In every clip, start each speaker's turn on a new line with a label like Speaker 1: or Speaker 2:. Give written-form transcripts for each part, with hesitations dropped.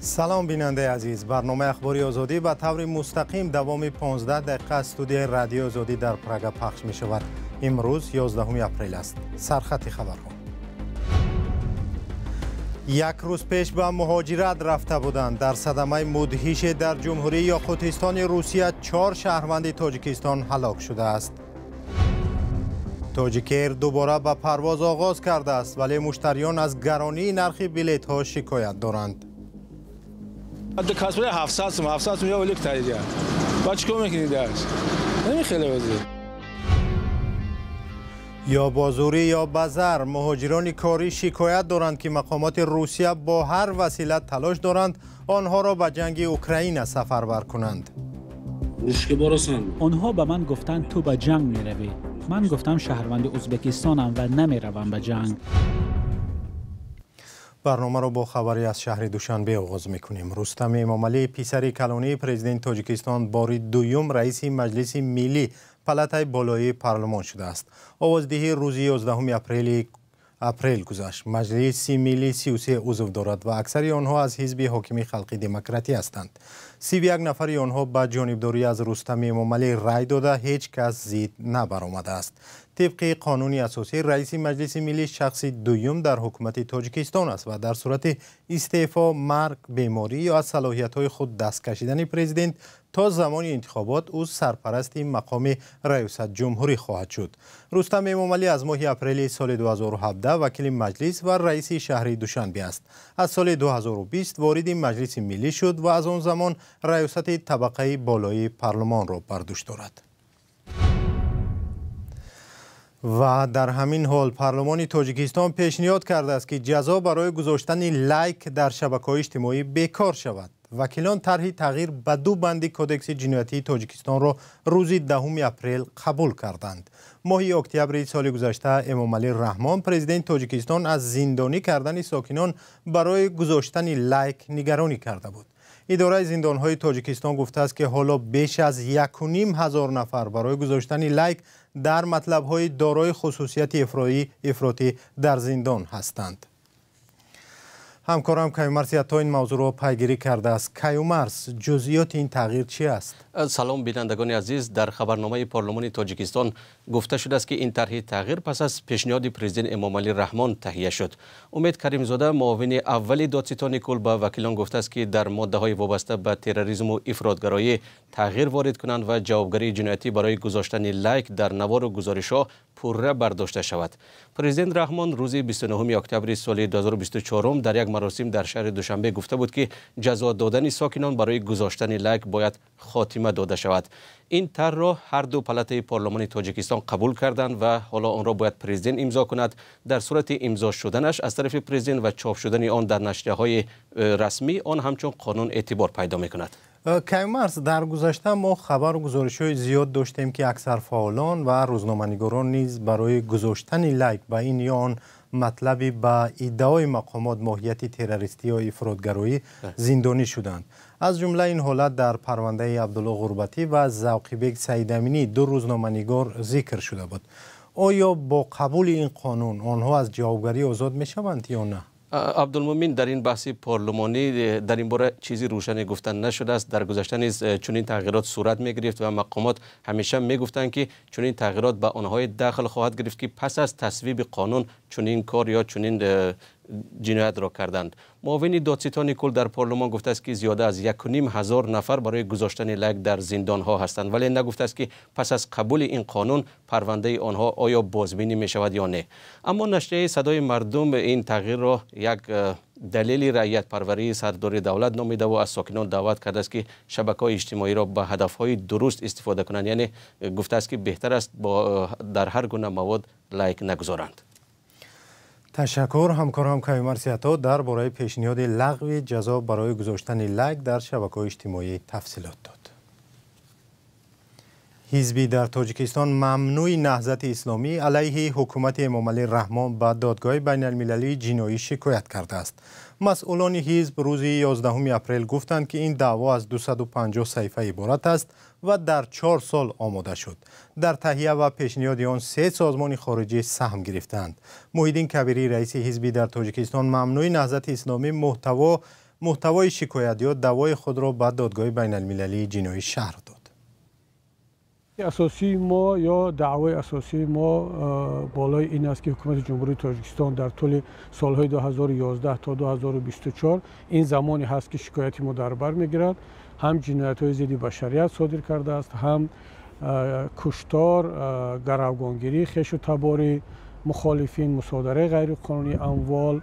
Speaker 1: Салом, бинандаи азиз. Барномаи Ахбори Озодӣ ба таври мустақим давоми 15 дақиқа аз студияи Радиои Озодӣ дар Прага пахш мешавад. Имрӯз 11 апрел аст. Сархати хабарҳо. Як рӯз пеш ба муҳоҷират рафта буданд. Дар садамаи мудҳише дар Ҷумҳурии Ёқутистони Русия 4 шаҳрванди Тоҷикистон ҳалок шудааст. Тоҷикэйр дубора ба парвоз оғоз кардааст, вале муштариён аз гаронии нархи билетҳо шикоят доранд.
Speaker 2: Касбои 700 сум, 700 сум я олик таридия. Ба чикор мекунӣ даш? Намехеле вазир.
Speaker 1: Ё бо зӯрӣ, ё ба зар муҳоҷирони корӣ шикоят доранд, ки мақомоти Русия бо ҳар васила талош доранд онҳоро ба ҷанги Украина сафарбар кунанд.
Speaker 3: Онҳо ба ман гуфтанд, ту ба ҷанг меравӣ. Ман гуфтам, шаҳрванди Ӯзбекистонам ва намеравам ба ҷанг.
Speaker 1: Барномаро бо хабаре аз шаҳри Душанбе оғоз мекунем. Рустам Эмомалӣ, писари калонии президенти Тоҷикистон, бори дуюм раиси Маҷлиси Миллӣ, палатаи болоии парлумон шудааст. Овоздиҳӣ рӯзи 11 апрел гузашт. Маҷлиси Миллӣ 33 узв дорад ва аксари онҳо аз ҳизби ҳокими Халқи Демократӣ ҳастанд. 31 нафари онҳо ба ҷонибдорӣ аз Рустам Эмомалӣ рай дода, ҳеҷ кас зид набаромадааст. Тибқи қонуни асосӣ, раиси Маҷлиси Миллӣ шахси дуюм дар ҳукумати Тоҷикистон аст ва дар сурати истеъфо, марг, беморӣ ё аз салоҳиятҳои худ даст кашидани президент то замони интихобот ӯ сарпарасти мақоми раёсат ҷумҳурӣ хоҳад шуд. Рустам Эмомалӣ аз моҳи апрели соли 2017 вакили маҷлис ва раиси шаҳри Душанбе аст. Аз соли 2020 вориди Маҷлиси Миллӣ шуд ва аз он замон раёсати табақаи болоии парлумонро бар дӯш дорад. Ва дар ҳамин ҳол парлумони Тоҷикистон пешниҳод кардааст, ки ҷазо барои гузоштани лайк дар шабакаҳои иҷтимоӣ бекор шавад. Вакилон тарҳи тағйир ба ду банди Кодекси ҷиноятии Тоҷикистонро рӯзи 10 апрел қабул карданд. Моҳи октябри соли гузашта Эмомалӣ Раҳмон, президенти Тоҷикистон, аз зиндонӣ кардани сокинон барои гузоштани лайк нигаронӣ карда буд. Идораи зиндонҳои Тоҷикистон гуфтааст, ки ҳоло беш аз 1500 нафар барои гузоштани лайк дар матлабҳои дорои хусусияти ифротӣ дар зиндон ҳастанд. Ҳамкорам Каюмарс то ин мавзӯъро пайгирӣ кардааст. Каюмарс, ҷузъиёти ин тағйир чи аст?
Speaker 4: Салом, бинандагони азиз. Дар хабарномаи парлумони Тоҷикистон гуфта шудааст, ки ин тарҳи тағйир пас аз пешниҳоди президент Эмомалӣ Раҳмон таҳия шуд. Умед Каримзода, муовини аввали додситони кул, ба вакилон гуфтааст, ки дар моддаҳои вобаста ба терроризму ифротгароӣ тағйир ворид кунанд ва ҷавобгарии ҷиноятӣ барои гузоштани лайк дар навору гузоришҳо пурра бардошта шавад. Президент Раҳмон рӯзи 29 октябри соли 2024 дар як маросим дар шаҳри Душанбе гуфта буд, ки ҷазо додани сокинон барои гузоштани лайк бояд хотима дода шавад. Ин тарҳро ҳар ду палатаи парлумони Тоҷикистон қабул карданд ва ҳоло онро бояд президент имзо кунад. Дар сурати имзо шуданаш аз тарафи президент ва чоп шудани он дар нашрияҳои расмӣ, он ҳамчун қонун эътибор пайдо мекунад.
Speaker 1: Каюмарс, дар гузашта мо хабару гузоришҳои зиёд доштем, ки аксар фаъолон ва рӯзноманигорон низ барои гузоштани лайк ба ин ё он матлаби ба иддаои мақомот моҳияти террористӣ ё ифротгароӣ зиндонӣ шуданд. Аз ҷумла ин ҳолат дар парвандаи Абдулло Ғурбатӣ ва Завқибек Саидаминӣ, ду рӯзноманигор, зикр шуда буд. Оё бо қабули ин қонун онҳо аз ҷавобгарӣ озод мешаванд ё на?
Speaker 4: Абдулмумин, дар ин баҳси парлумонӣ дар ин бора чизи рӯшане гуфта нашудааст. Дар гузашта низ чунин тағйирот сурат мегирифт ва мақомот ҳамеша мегуфтанд, ки чунин тағйирот ба онҳое дахл хоҳад гирифт, ки пас аз тасвиби қонун чунин кор ё чунин ҷиноятро карданд. Муовини додситони кул дар парлумон гуфтааст, ки зиёда аз 1500 нафар барои гузоштани лайк дар зиндонҳо ҳастанд, вале нагуфтааст, ки пас аз қабули ин қонун парвандаи онҳо оё бозбинӣ мешавад ё не. Аммо нашрияи Садои мардум ин тағйирро як далели раиятпарварии сардори давлат номидаву аз сокинон даъват кардааст, ки шабакаҳои иҷтимоиро ба ҳадафҳои дуруст истифода кунанд, яъне гуфтааст, ки беҳтар аст дар ҳар гуна мавод лайк нагузоранд.
Speaker 1: Ташаккур. Ҳамкорам Каюмарс Ято дар бораи пешниҳоди лағви ҷазо барои гузоштани лайк дар шабакаҳои иҷтимоӣ тафсилот дод. Ҳизби дар Тоҷикистон мамнӯи Наҳзати Исломӣ алайҳи ҳукумати Эмомалӣ Раҳмон ба Додгоҳи байналмилалии ҷиноӣ шикоят кардааст. Масъулони ҳизб рӯзи 11 апрел гуфтанд, ки ин даъво аз 250 саҳифа иборат аст ва дар 4 сол омода шуд. Дар таҳия ва пешниҳоди он 3 созмони хориҷӣ саҳм гирифтаанд. Муҳиддин Кабирӣ, раиси ҳизби дар Тоҷикистон мамнӯи Наҳзати Исломӣ, Муҳтавои шикоят ё даъвои худро ба Додгоҳи байналмилалии ҷиноӣ шарҳ дод.
Speaker 5: Асосии мо ё даъвои асосии мо болои ин аст, ки ҳукумати Ҷумҳурии Тоҷикистон дар тӯли солҳои 2011 то 2024, ин замоне ҳаст, ки шикояти мо дар бар мегирад, ҳам ҷиноятҳои зидди башарият содир кардааст, ҳам куштор, гаравгонгирии хешу табори мухолифин, мусодараи ғайриқонунии амвол,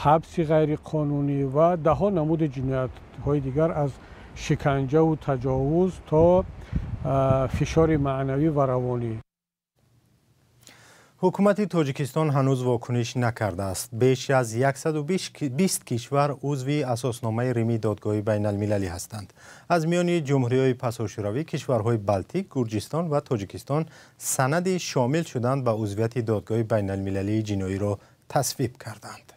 Speaker 5: ҳабси ғайриқонунӣ ва даҳҳо намуди ҷиноятҳои дигар, аз шиканҷаву таҷовуз то фишори маънавӣ ва равонӣ.
Speaker 1: Ҳукумати Тоҷикистон ҳанӯз вокуниш накардааст. Беш аз 120 кишвар узви Асосномаи Римии Додгоҳи байналмилалӣ ҳастанд. Аз миёни ҷумҳуриҳои пасошӯравӣ кишварҳои Балтик, Гурҷистон ва Тоҷикистон санади шомил шудан ба узвияти Додгоҳи байналмилалии ҷиноиро тасвиб карданд.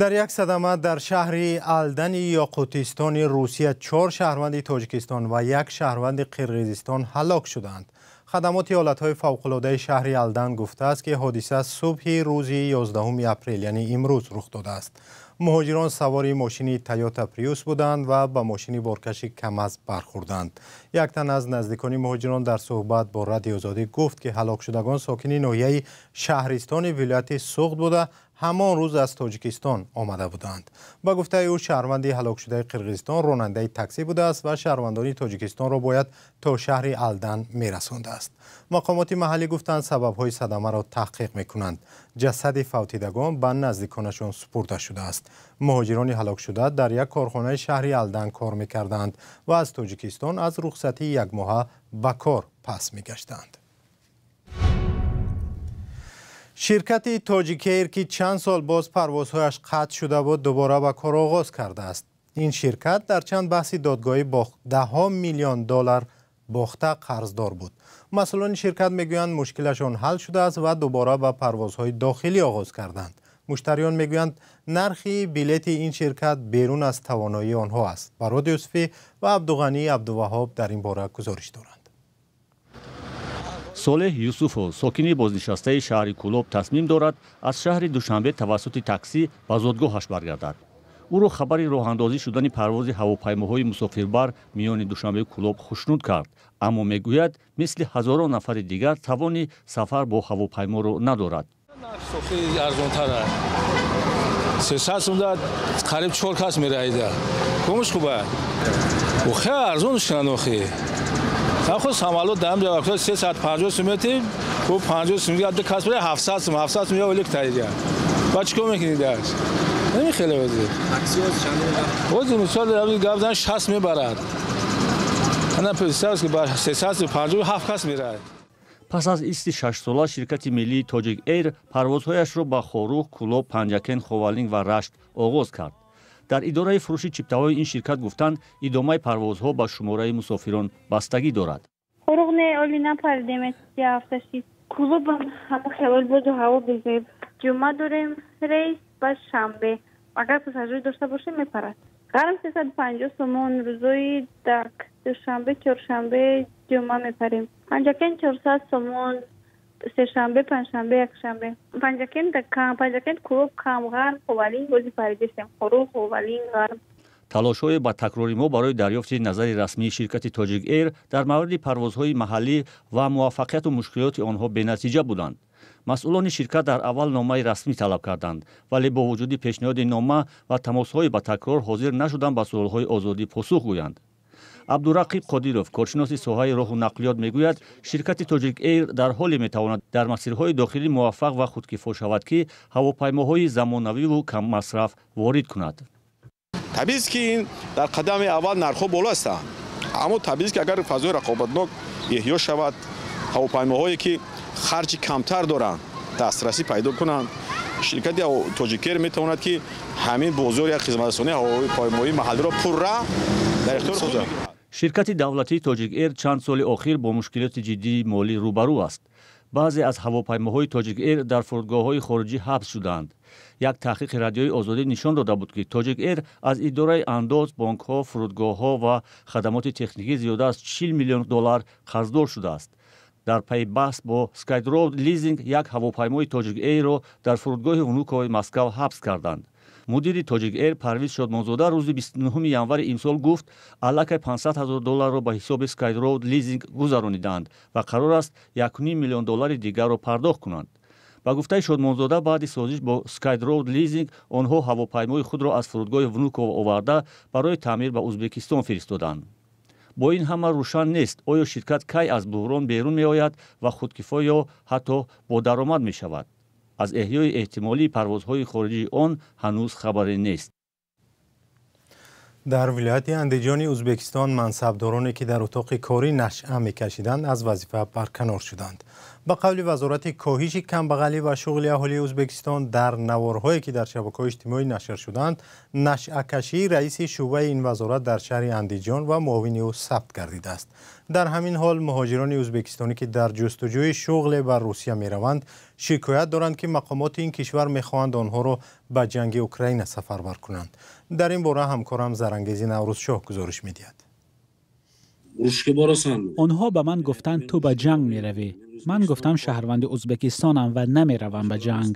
Speaker 1: Дар як садама дар шаҳри Алдани Ёқутистони Русия чор шаҳрванди Тоҷикистон ва як шаҳрванди Қирғизистон ҳалок шуданд. Хадамоти ҳолатҳои фавқулодаи шаҳри Алдан гуфтааст, ки ҳодиса субҳи рӯзи 11 апрел, яъне имрӯз, рух додааст. Муҳоҷирон савори мошини Тойота Приус буданд ва ба мошини боркаши КамАЗ бархӯрданд. Як тан аз наздикони муҳоҷирон дар суҳбат бо Радиои Озодӣ гуфт, ки ҳалокшудагон сокини ноҳияи Шаҳристони вилояти Суғд буда, ҳамон рӯз аз Тоҷикистон омада буданд. Ба гуфтаи ӯ, шаҳрванди ҳалокшудаи Қирғизистон ронандаи таксӣ будааст ва шаҳрвандони Тоҷикистонро бояд то шаҳри Алдан мерасондааст. Мақомоти маҳаллӣ гуфтанд, сабабҳои садамаро таҳқиқ мекунанд. Ҷасади фавтидагон ба наздиконашон супурда шудааст. Муҳоҷирони ҳалокшуда дар як корхонаи шаҳри Алдан кор мекарданд ва аз Тоҷикистон аз рухсатии якмоҳа ба кор пас мегаштанд. Ширкати Тоҷикэйр, ки чанд сол боз парвозҳояш қатъ шуда буд, дубора ба кор оғоз кардааст. Ин ширкат дар чанд баҳси додгоҳӣ даҳҳо миллион доллар бохта қарздор буд. Масъулони ширкат мегӯянд, мушкилашон ҳал шудааст ва дубора ба парвозҳои дохилӣ оғоз карданд. Муштариён мегӯянд, нархи билети ин ширкат берун аз тавоноии онҳо аст. Барод Юсуфӣ ва Абдуғанӣ Абдуваҳҳоб дар ин бора гузориш доранд.
Speaker 6: Солеҳ Юсуфов, сокини бознишастаи шаҳри Кӯлоб, тасмим дорад аз шаҳри Душанбе тавассути таксӣ ба зодгоҳаш баргардад. Ӯро хабари роҳандозӣ шудани парвози ҳавопаймоҳои мусофирбар миёни Душанбеу Кӯлоб хушнуд кард, аммо мегӯяд, мисли ҳазорон нафари дигар тавони сафар бо ҳавопайморо надорад.
Speaker 2: Арзонтар, 300 сум қариб чор кас мераида, кумш хуба, хе арзон шунанд охи. Худ самолёт дар ҳамҷа 350 сум метим, ку 50 сум ду кас бире, 700 сум, 700 сум ё олик таида. Ба чӣ кор мекунӣ даш? Намехеле ози. Ози мисол гап зан, 60 мебарад. Ана представь, ки ба 357 кас мерад.
Speaker 6: Пас аз исти шашсола ширкати миллии Тоҷик Эйр парвозҳояшро ба Хоруғ, Кӯлоб, Панҷакент, Ховалинг ва Рашт оғоз кард. Дар идораи фурӯши чиптаҳои ин ширкат гуфтанд, идомаи парвозҳо ба шумораи мусофирон бастагӣ дорад.
Speaker 7: Хоруғ не, оли напаридем, ҳафта шид. Кӯлобам ҳама хелол боду ҳаво безеб. Ҷумъа дорем рейс ба шанбе. Агар пассажир дошта бошем, мепарад. Гарм 350 сомон, рӯзои дак душанбе, чоршанбе, ҷумъа мепарем. Панҷакент 400 сомон, сешанбе, панҷшанбе, якшанбе. Панҷакент кам, Панҷакент, Кӯлоб кам, Ғарм, Ховалинг бози паридесем. Хоруғ, Ховалинг, Ғарм.
Speaker 6: Талошҳое ба такрори мо барои дарёфти назари расмии ширкати Тоҷик Эйр дар мавриди парвозҳои маҳаллӣ ва муваффақияту мушкилоти онҳо бенатиҷа буданд. Масъулони ширкат дар аввал номаи расмӣ талаб карданд, вале бо вуҷуди пешниҳоди нома ва тамосҳои ба такрор ҳозир нашуданд ба суолҳои Озодӣ посух гӯянд. Абдурақиб Қодиров, коршиноси соҳаи роҳу нақлиёт, мегӯяд, ширкати Тоҷик Эйр дар ҳоле метавонад дар масирҳои дохилӣ муваффақ ва худкифо шавад, ки ҳавопаймоҳои замонавиву каммасраф ворид кунад.
Speaker 8: Табиист, ки ин дар қадами аввал нархҳо боло ҳастанд, аммо табиист, ки агар фазои рақобатнок эҳё шавад, ҳавопаймоҳое ки харҷи камтар доранд, дастрасӣ пайдо кунанд, ширкати Тоҷикэйр метавонад, ки ҳамин бозори як хизматрасонии ҳавопаймоии маҳаллиро пурра дар ихтиёр созад.
Speaker 6: Ширкати давлатии Тоҷик Эйр чанд соли охир бо мушкилоти ҷиддии молӣ рӯбарӯ аст. Баъзе аз ҳавопаймоҳои Тоҷик Эйр дар фурудгоҳҳои хориҷӣ ҳабс шудаанд. Як таҳқиқи Радиои Озодӣ нишон дода буд, ки Тоҷик Эйр аз идораи андоз, бонкҳо, фурудгоҳҳо ва хадамоти техникӣ зиёда аз 40 миллион доллар қарздор шудааст. Дар пайи баҳс бо Скайдрод Лизинг як ҳавопаймои Тоҷик Эйрро дар фурудгоҳи Внуковои Москав ҳабс карданд. Мудири Тоҷик Эйр Парвиз Шодмонзода рӯзи 29 январи имсол гуфт, аллакай 500 ҳазор долларро ба ҳисоби Skyroad Leasing гузарониданд ва қарор аст 1,5 миллион доллари дигарро пардохт кунанд. Ба гуфтаи Шодмонзода, баъди созиш бо Skyroad Leasing онҳо ҳавопаймои худро аз фурудгоҳи Внуково оварда барои таъмир ба Узбекистон фиристоданд. Бо ин ҳама рӯшан нест, оё ширкат кай аз буҳрон берун меояд ва худкифо ё ҳатто бо даромад мешавад. Аз эҳёи эҳтимолии парвозҳои хориҷии он ҳанӯз хабаре нест.
Speaker 1: Дар вилояти Андиҷони Узбекистон мансабдороне ки дар утоқи корӣ нашъа мекашиданд, аз вазифа барканор шуданд. Ба қавли Вазорати коҳиши камбағалӣ ва шуғли аҳолии Узбекистон, дар наворҳое ки дар шабакаҳои иҷтимоӣ нашр шуданд, нашъакашии раиси шӯъбаи ин вазорат дар шаҳри Андиҷон ва муовини ӯ сабт гардидааст. Дар ҳамин ҳол муҳоҷирони узбекистонӣ ки дар ҷустуҷӯи шуғле ба Русия мераванд, шикоят доранд, ки мақомоти ин кишвар мехоҳанд онҳоро ба ҷанги Украина сафарбар кунанд. Дар ин бора ҳамкорам Зарангези Наврӯзшоҳ гузориш медиҳад.
Speaker 3: Онҳо ба ман гуфтанд, ту ба ҷанг меравӣ. Ман гуфтам, шаҳрванди Узбекистонам ва намеравам ба ҷанг.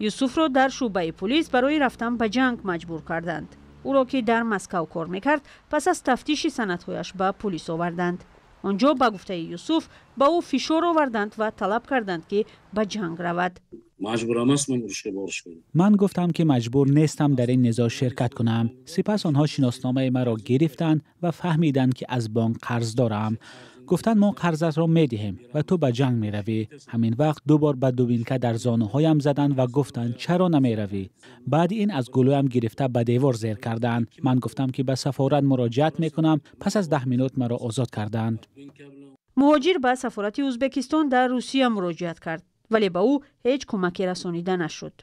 Speaker 9: Юсуфро дар шӯъбаи полис барои рафтан ба ҷанг маҷбур карданд. Ӯро, ки дар Москав кор мекард, пас аз тафтиши санадҳояш ба полис оварданд. Он ҷо, ба гуфтаи Юсуф, ба ӯ фишор оварданд ва талаб карданд, ки ба ҷанг равад.
Speaker 3: Ман гуфтам, ки маҷбур нестам дар ин низоъ ширкат кунам. Сипас онҳо шиносномаи маро гирифтанд ва фаҳмиданд, ки аз бонк қарз дорам. Гуфтанд, мо қарзатро медиҳем ва ту ба ҷанг меравӣ. Ҳамин вақт ду бор ба дубинка дар зонуҳоям заданд ва гуфтанд, чаро намеравӣ? Баъди ин аз гулӯям гирифта ба девор зер карданд. Ман гуфтам, ки ба сафорат муроҷиат мекунам. Пас аз 10 минут маро озод карданд.
Speaker 9: Муҳоҷир ба сафорати Узбекистон дар Русия муроҷиат кард, вале ба ӯ ҳеҷ кӯмаке расонида нашуд.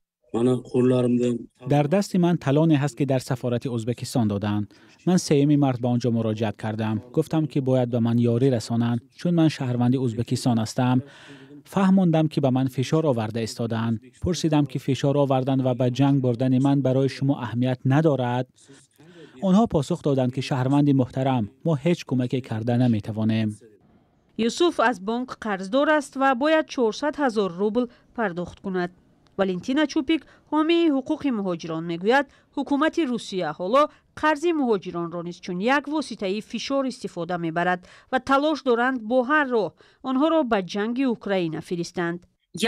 Speaker 3: Дар дасти ман талоне ҳаст, ки дар сафорати Узбекистон доданд. Ман 3 март ба он ҷо муроҷиат кардам. Гуфтам, ки бояд ба ман ёрӣ расонанд, чун ман шаҳрванди Узбекистон ҳастам. Фаҳмондам, ки ба ман фишор оварда истодаанд. Пурсидам, ки фишор овардан ва ба ҷанг бурдани ман барои шумо аҳамият надорад? Онҳо посух доданд, ки шаҳрванди муҳтарам, мо ҳеҷ кӯмаке карда наметавонем.
Speaker 9: Юсуф аз бонк қарздор аст ва бояд 400 ҳазор рубл пардохт кунад. Валентина Чупик, ҳомии ҳуқуқи муҳоҷирон, мегӯяд, ҳукумати Русия ҳоло қарзи муҳоҷиронро низ чун як воситаи фишор истифода мебарад ва талош доранд бо ҳар роҳ онҳоро ба ҷанги Украина фиристанд.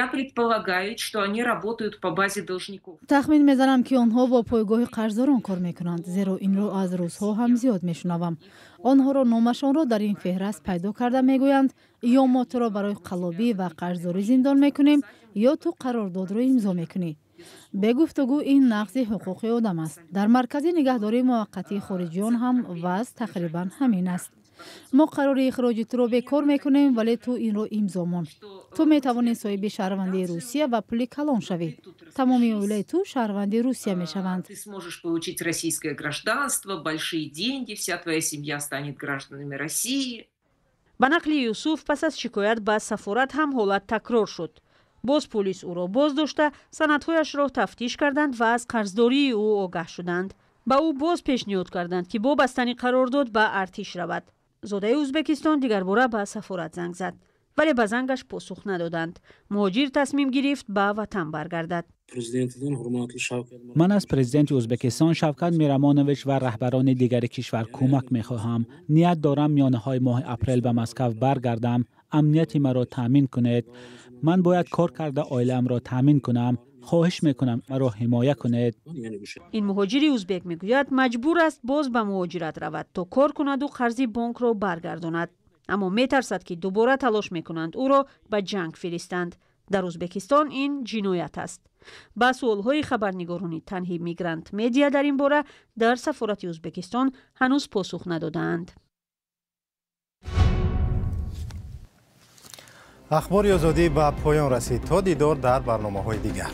Speaker 10: Я предполагаю, что они работают по базе должников.
Speaker 11: Тахмин мезанам, ки онҳо бо пойгоҳи қарздорон кор мекунанд, зеро инро аз рӯзҳо ҳам зиёд мешунавам. Онҳоро номашонро дар ин феҳраст пайдо карда мегӯянд, ё мо туро барои қаллобӣ ва қарздорӣ зиндон мекунем, ё ту қарордодро имзо мекунӣ. Бегуфтугӯ, ин нақзи ҳуқуқи одам аст. Дар маркази нигаҳдории муваққатии хориҷиён ҳам вазъ тақрибан ҳамин аст. Мо қарори ихроҷи туро бекор мекунем, вале ту инро имзо мон. Ту метавонӣ соҳиби шаҳрвандии Русия ва пули калон шавӣ. Тамоми оилаи ту шаҳрванди Русия мешаванд.
Speaker 10: Ты сможешь получить российское гражданство, большие деньги, вся твоя семья станет гражданами России.
Speaker 9: Ба нақли Юсуф, пас аз шикоят ба сафорат ҳам ҳолат такрор шуд. Боз полис ӯро боздошта, санадҳояшро тафтиш карданд ва аз қарздории ӯ огаҳ шуданд. Ба ӯ боз пешниҳод карданд, ки бо бастани қарордод ба артиш равад. Зодаи Узбекистон дигарбора ба сафорат занг зад, вале ба зангаш посух надоданд. Муҳоҷир тасмим гирифт ба ватан баргардад.
Speaker 3: Ман аз президенти Узбекистон Шавкат Мирамонович ва раҳбарони дигари кишвар кӯмак мехоҳам. Ният дорам миёнаҳои моҳи апрел ба Москав баргардам. Амнияти маро таъмин кунед. Ман бояд кор карда оилаамро таъмин кунам. Хоҳиш мекунам, маро ҳимоя кунед.
Speaker 9: Ин муҳоҷири узбек мегӯяд, маҷбур аст боз ба муҳоҷират равад, то кор кунаду қарзи бонкро баргардонад, аммо метарсад, ки дубора талош мекунанд ӯро ба ҷанг фиристанд. Дар Узбекистон ин ҷиноят аст. Ба суолҳои хабарнигорони Танҳи Мигрант Медиа дар ин бора дар сафорати Узбекистон ҳанӯз посух надодаанд.
Speaker 1: Ахбори Озодӣ ба поён расид. То дидор дар барномаҳои дигар.